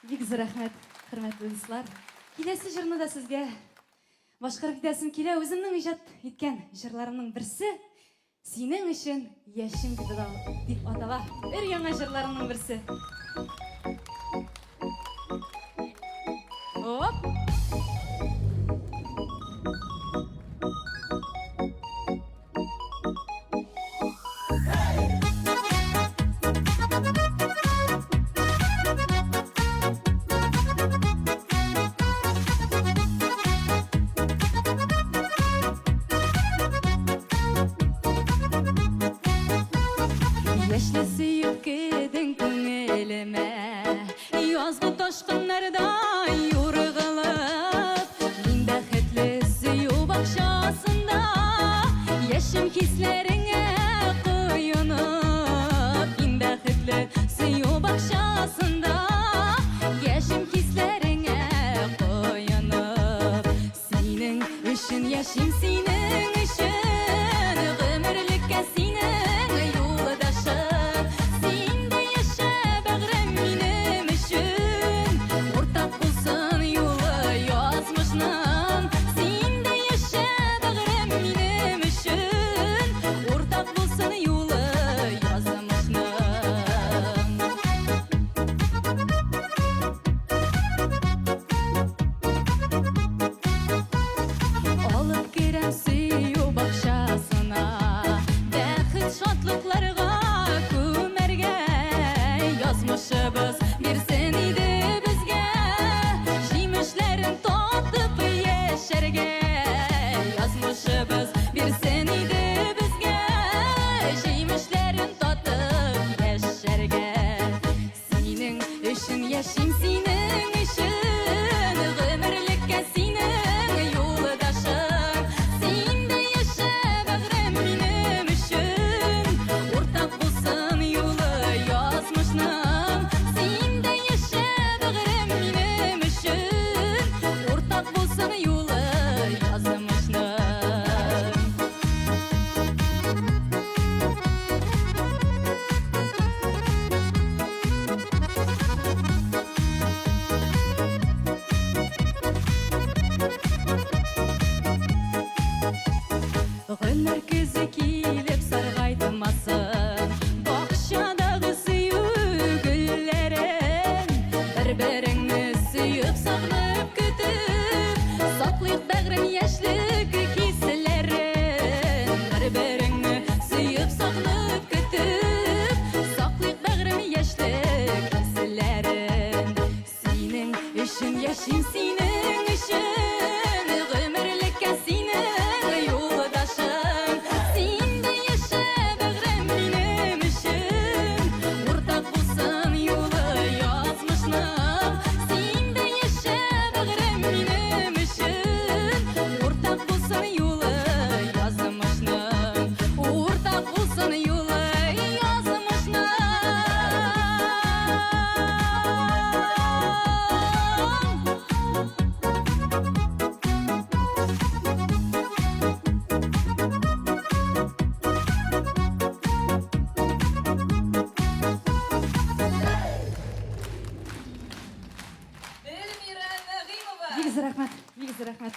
Бик зур рәхмәт, хөрмәтле дуслар. Киләсе җырны да сезгә башкарып китәсем килә. Үземнең иҗат иткән җырларымның берсе Синең өчен яшим дип атала. Өр яңа җырларымның берсе. Оп! Яшьле сөеп кердең күңелемә, Язгы ташкыннарда юргылып, Мин бәхетле сөю бакчасында, Яшим хисләреңә коенып. Мин бәхетле сөю бакчасында, Яшим хисләреңә коенып. Синең өчен яшим, синең өчен Гомерлеккә синең юлдашым. Син дә яшә, бәгърем, минем өчен, Уртак булсын юлы язмышның. Син дә яшә, бәгърем, минем өчен, Уртак булсын юлы язмышның. Алып керәм сөю бакчасына, Бәхет шатлыкларга күмәргә. Язмышыбыз бирсен иде безгә, Җимешләрен татып яшәргә. Язмышыбыз бирсен иде безгә, Җимешләрен татып яшәргә. Синең өчен яшим, синең өчен Гомерлеккә синең юлдашым. Син дә яшә, бәгърем, минем өчен, Уртак булсын юлы язмышның. Син дә яшә, бәгърем, минем өчен, Уртак булсын юлы язмышның. Гомер көзе килеп саргайтмасын Бакчадагы сөю гөлләрен. Бер-береңне сөеп, сагынып көтеп, Саклыйк, бәгърем, яшьлек хисләрен. Бер-береңне сөеп, сагынып көтеп, Саклыйк, бәгърем, яшьлек хисләрен. Синең өчен яшим, синең өчен Гомерлеккә синең юлдашым. Син дә яшә, бәгърем, минем өчен, Уртак булсын юлы язмышның. Син дә яшә, бәгърем, минем өчен, Уртак булсын юлы язмышның. Уртак булсын юлы язмышның. Эльмира Нәгыймова. Бик зур рәхмәт, бик зур рәхмәт.